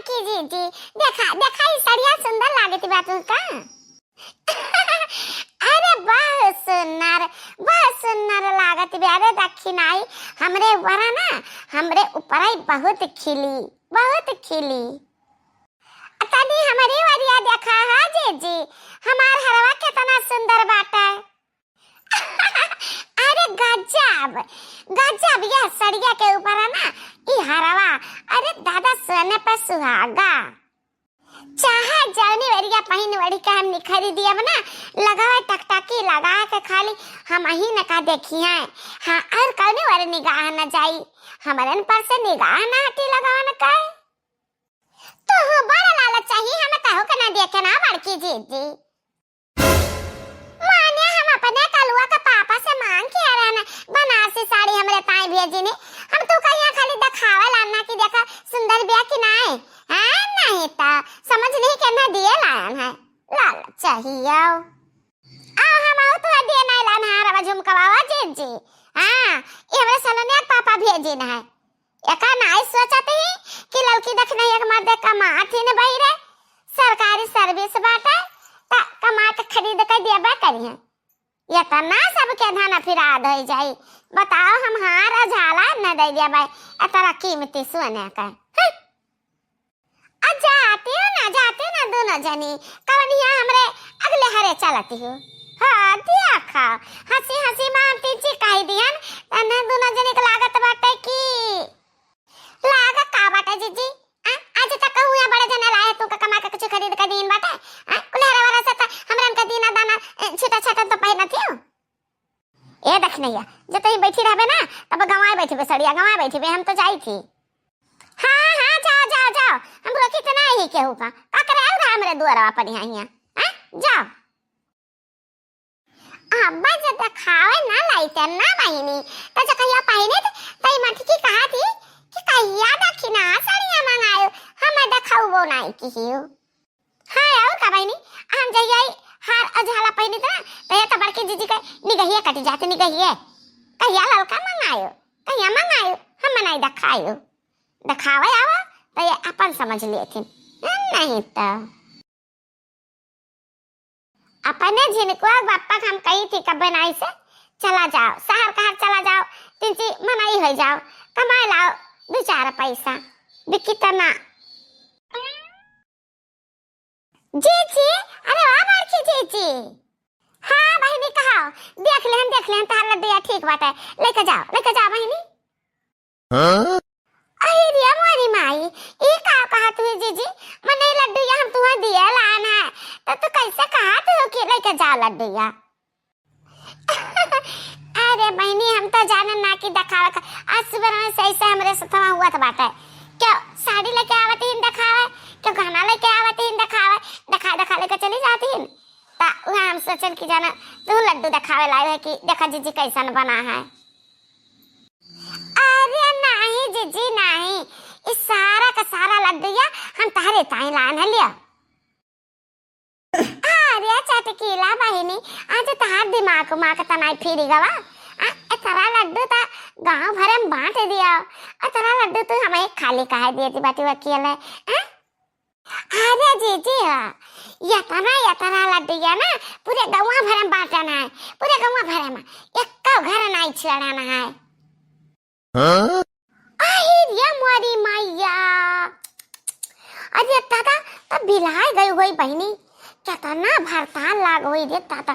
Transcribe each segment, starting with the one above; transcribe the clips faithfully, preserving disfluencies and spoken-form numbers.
की जीजी, देखा, देखा, ई सड़िया सुंदर लागत बा तू का? अरे बहुत सुंदर, बहुत सुंदर लागत बा। अरे दखिनाई, हमरे ऊपर ना, हमरे ऊपर ही बहुत खिली, बहुत खिली। तनी हमरी ओरिया देखा हा जीजी, हमार हरवा केतना सुंदर बाटे। अरे गजब, गजब, यह सड़िया के ऊपर है ना, ई हरवा, अरे दादा सोने पे सुहागा। चाहे जौनी ओरिया पहिन ओढ़ी के हम निखरी दियब ना, लगावे टकटकी लगा के खाली हम अही न का देखी हैं। हाँ, और कौनी ओर निगाह न जाई, हमरन पर से निगाह न हटी लगावन का। तोहू बड़ लालच चाही, हम कहू के ना देखे ना बड़की जीजी। माने हम अपने कलुआ के पापा से मांग के रहन बनारसी साड़ी हमरे ताई भेजिनी। हम तू कहिया खाली देखावे लाना कि देखा सुंदर बिया कि नाय। हाँ, नहीं त समझ नहीं के ना दिए लायन है। लालच चाही आओ। आओ हम आओ तो दिए नाय लान हार अब झुमकवावा जीजी। हाँ, ये हमरे सलोनिया के पापा भेजिन है। एका नाई सोचत ही कि ललकी दखिनैया के मर्दे कमात ही न बहिरे, सरकारी सर्विस बाटे, त कमा के खरीद के देबे करिहें। एतना सबके धन फिराद होइ जाई। बताओ, हम हार अझाला न दे देबे, एतना कीमती सोने का। हं। आ जाती हो ना, जाती हो ना दोनों जनी, कवनिया हमरे अगले हरे चलती हो। हाँ, दिया खाओ, हंसी हंसी मारती जी कही दिहन, तन्ने दोनों जनी के लागत बाटे कि लाग का बाटे जीजी? आ, आज तक कहूँ यहाँ बड़े जने लाए तू का कमा के कुछ खरीद के दीन बाटे? आ, कुल्हरा वाला से त हमरन का दीना दाना, ए, छीटा छाटा तो पहिनत हियो। ए दखिनैया, जे तहीं बैठी रहबे ना, तब गंवाए बैठबे सड़िया, गंवाए बैठबे, हम तो जाई थी। हाँ, हाँ, जाओ, जाओ, जाओ, हम रोकी तो ना ही केहू का, का करे आओ रहा हमरे दुआरवा पर यहाँ, यहाँ, हाँ, जाओ। अब्बा जे देखावे ना लाइते ना बहिनी, त जे कहिया पहिने त तई मटकी कहा थी कि कहिया दखिना सड़िया मंगायो, हमें देखाउबो नाई किहियो। हाँ, और का बहिनी, हम जहिया ई हार अझाला पहिने त ना, तहिया त बड़की जीजी के निगहिए कटी जाते, निगहिए। कहिया ललका मंगायो, कहिया मंगायो, हम नाई देखायो। देखावे आवा, त ये अपन समझ लेथिन, नहीं त। अपने झिनकुआ बापा के हम कही थी कब्बे नाई से, "चला जाओ, शहर कहाँ चला जाओ, तीन ची मनई हो जाओ, कमाए लाओ दो चार पैसा, बिकी तना।" जीजी, अरे वाह बड़की जीजी। हाँ बहिनी कहा, देख लेहन, देख लेहन, तहार लड्डू या ठीक बाटे, लेके जाओ, लेके जाओ बहिनी। हाँ? अरे रे मोरी माई, ई का कहत हुई जीजी? मने लड्डू या हम तुहा दिए लान है, तो तू कैसे कहत हो कि लेके जाओ लड्डू या? अरे बहिनी, हम तो जानन ना कि देखावे का, आज सुबह में सही से हमरे सथवा हुआ था बाटे। क्यों साड़ी लेके आवत ही देखावे, क्यों गहना लेके आवत ही देखावे, देखा देखा लेके चली जाती ही। ता उहाँ हम सोचन कि जाना तू लड्डू देखावे लाए है कि देखा जीजी कैसन बना है। अरे नाही जीजी नाही, ई सारा का सारा लड्डूया हम तहरे ताई लान है लिया। अरे चटकीला बहिनी, आज तहार दिमाग उमाग तनाई फिरी गवा। आ, एतरा लड्डू ता गांव भरे में बांट दिया। एतरा लड्डू तू हमें खाली काहे दिए थी बाटी वकील है, हैं? अरे जीजी हो, यतना, यतना लड्डू या ना, पूरे गौवा भरे में बांटना है, पूरे गौवा भरे में, एक्को घर नाई छोड़ना है। हाँ? आही रे मोरी मैया, अरे दादा, तब बिलाय गई होई बहिनी, केतना भरतान लाग होई रे दादा।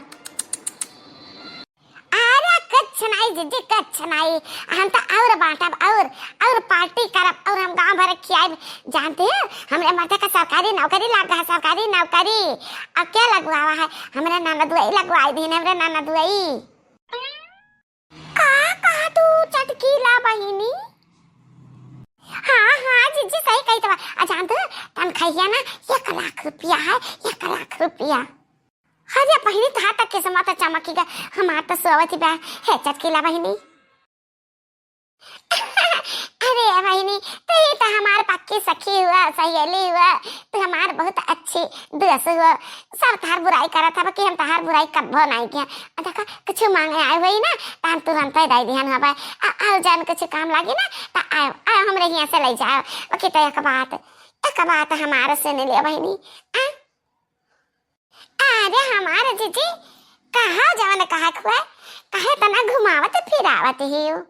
अरे कुछ नाई जीजी, कुछ नाई। हम तो और बांटब, और, और पार्टी करब, और हम गांव भर खियाइब। जानते हो, हमरे मर्दे का सरकारी नौकरी लग गया, सरकारी नौकरी। अब क्या लगवावा है? हमरे ननदुआई लगवाई दीन, हमरे ननदुआई। का कहा तू चटकीला बहिनी? हाँ, हाँ, जीजी सही कही तबा। आ जानते हो, तनखैया ना एक लाख रुपया है, एक लाख रुपया। अरे बहिनी, तहार त किस्मत चमकी गा, हमार त सोवत ही बा, हे चटकीला बहिनी। अरे बहिनी, तू ही त हमार पक्की सखी हुआ, सहेली हुआ, तू हमार बहुत अच्छी दोस्त हुआ। सब तहार बुराई करत हवा कि हम तहार बुराई कब्बो नाई किया। आ देखा, कुछ मांगे आए हुई ना, त हम तुरंत ही दे दिहन हवा। आ, आओ जान कुछ काम लागी ना, त आओ, आओ हमरे हियां से ले जाओ। बाकी तो एक बात, एक बात हमारे से नहीं ले बहिनी। आ? अरे हमारे जीजी, कहा जवन कहा खुआ, कहे तना घुमावत फिरावत ही हो।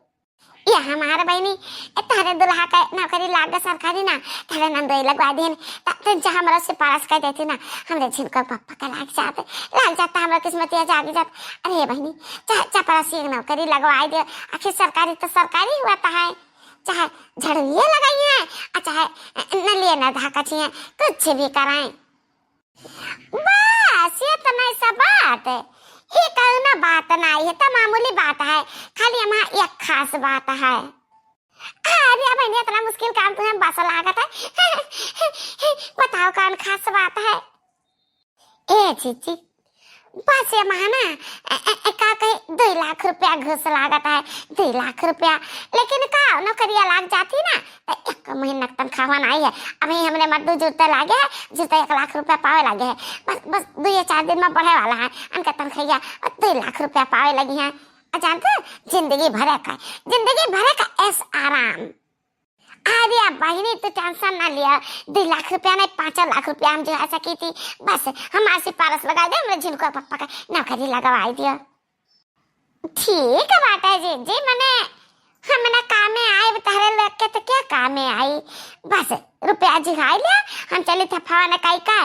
ये हमार बहिनी, ए, तहरे दुल्हा का नौकरी लाग गा सरकारी ना, तहरे नंदोई लगवा देन, त-, त जहाँ हमरा सिफारिश कर देती ना, हमरे झिनको पप्पा का लाग जात, लाग जात, हमरा किस्मतिया जागी जात। अरे बहिनी, चाहे चपरासी की नौकरी लगवाई दे, आखिर सरकारी तो सरकारी हुआ त है, चाहे झड़ुए लगाई है, और चाहे नलिए न धाकची है, कुछ भी कराएं। बस, ये तो नहीं सब बात है। ये कौनो बात नहीं है, तो मामूली बात है। खाली हमार एक खास बात है। अरे बहिनी, इतना मुश्किल काम तुम्हें बस लागत है। बताओ, कौन खास बात है? ए जीजी, बस ये महीना, ए, ए, ए, का कहे, दुई लाख रुपया घूस लागत है, दुई लाख रुपया। लेकिन का नौकरिया लाग जाती ना, तो एक महीना तनख्वाह नहीं है। अभी हमरे मर्दू जुरते लागे है, जुरते एक लाख रुपया पावे लागे है। बस, बस दुई या चार दिन में बढ़े वाला है उनका तनख्वाह, और दुई लाख रुपया पावे लगी है। और जानते हो, जिंदगी भरे का, जिंदगी भरे का ऐश आराम। अरे बहिनी, तू tension ना लिया, दुई लाख रुपया नहीं, पाँच लाख रुपया हम जुहा सकी थी। बस हमार सिफारिश लगा दे, हमरे झिनको पप्पा का नौकरी लगवाई दियो। ठीक बाटे जीजी, मने हमना कामे आई, तहरे लोग के तो क्या कामे आई। बस रुपया जुहाई लिया, हम चली थे फवन काई का,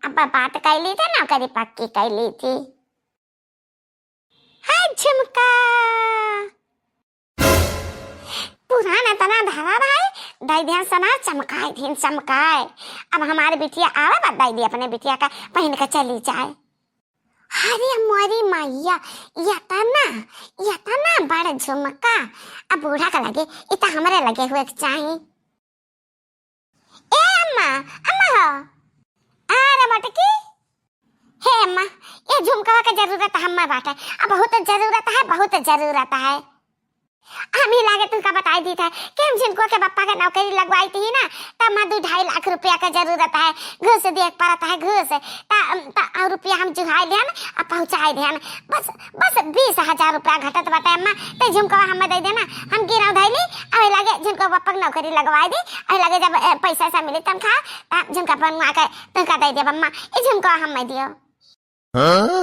अब बात कर ली थी, नौकरी पक्की कर ली थी। हाय झुमका, पुरान इतना धरा रहा है, दाई ध्यान सना चमकाए, ध्यान चमकाए। अब हमारे बिटिया आवे, बाद दाई दी अपने बिटिया का पहन के चली जाए। अरे मोरी मैया, ये तना, ये तना बड़ झुमका, अब बूढ़ा का लगे, इता हमरे लगे हुए के चाही। ए अम्मा, अम्मा हो। अरे मटकी, हे अम्मा, ये झुमकवा के जरूरत हम्मा बाटे। अब बहुत जरूरत है, बहुत जरूरत है। हम ही लागे तुमका बताई दी था कि हम झिनको के पप्पा के नौकरी लगवाई थी ना, त अम्मा दू ढाई लाख रुपया के जरूरत है, घूस दिए के पड़त है, घूस। त, त और रुपया हम जुहाई लिहन, अब पहुँचाई दिहन। बस, बस बीस हजार रुपया घटत बाटे अम्मा, ते झुमकवा हमें दे देना, हम गिरव धैली, अवे लगे झिनको पप्पा के नौकरी लगवाई दी, अवे लगे जब, ए, पैसा से मिली तनख्वाह, त झुमका बनवा के तुमका दे देब अम्मा, ई झुमकवा हमें दियो। हाँ?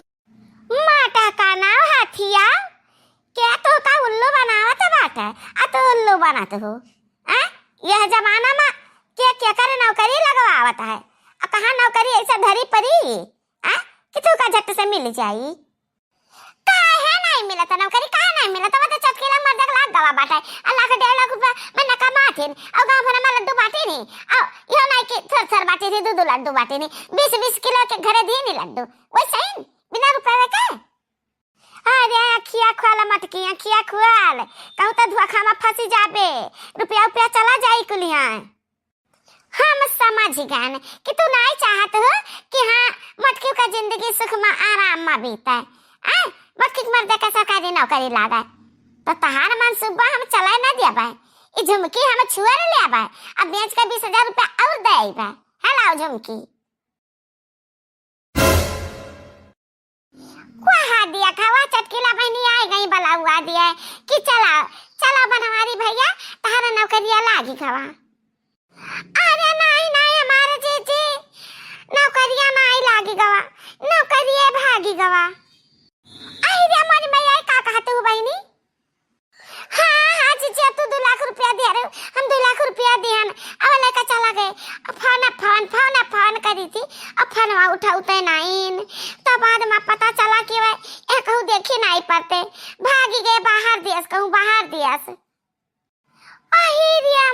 माटा का नाव हथिया, के तोहका उल्लू बनावत बाटे, आ तू उल्लू बनत हो? आ? यह जमाना में के, के करे नौकरी लगवावत है? आ कहाँ नौकरी ऐसे धरी पड़ी? आ? कि तोहका झट से मिल जाई? काहे नहीं मिलत नौकरी? काहे नहीं मिलत? वो तो चटकीला मर्द के लाख गवा बाटे। आ लाख डेढ़ लाख रुपया महीना कमात हिन। और गाँव भर में लड्डू बांटी नहीं। और यो नहीं कि थोड़ थोड़ बांटी नहीं, दो दो लड्डू बांटी नहीं। बीस बीस किलो के घरे दी नहीं लड्डू। वैसे ही, बिना रुपये के। अरे अखिया खुआल मटकी, अखिया खुआल। कहूँ तो धोखा में फंसी जाबे। रुपया, रुपया चला जाई कुलियाँ। हम समझ गए कि तू नहीं चाहत हो कि हाँ, मटकी का जिंदगी सुख में, आराम में बीते। आ? मटकी के मर्दे का सरकारी नौकरी लागे। तो तहार मंसूबा हम चलाए ना दियाबे। ई झुमकी हम छुए न लेबे। अब बेच के बीस हजार रुपया और दे अइबे। हेलो झुमकी। कहा दिया था, वह चटकीला बहिनी आई गई, बलावा दिया है कि चला, चला बनवारी भैया, तहारा नौकरिया लागी गवा। अरे नहीं, नहीं, हमारे जीजी, नौकरिया नहीं लागी गवा, नौकरिये भागी गवा। अरे रे मोरी मैया, का कहत हो बहिनी? हाँ, हाँ, जीजी, अब तू दो लाख रुपया दिया रे, हम दो लाख रुपया दिहन, अब लेके चला गए। अब फोन, अब फोन, फोन, अब फोन करी थी, अब फोनवा उठाउते नाइन। तो बाद में पता चला कि वह, ए, कहूँ देखी नहीं पड़ते, भागी गए बाहर देश, कहूँ बाहर देश। अही रे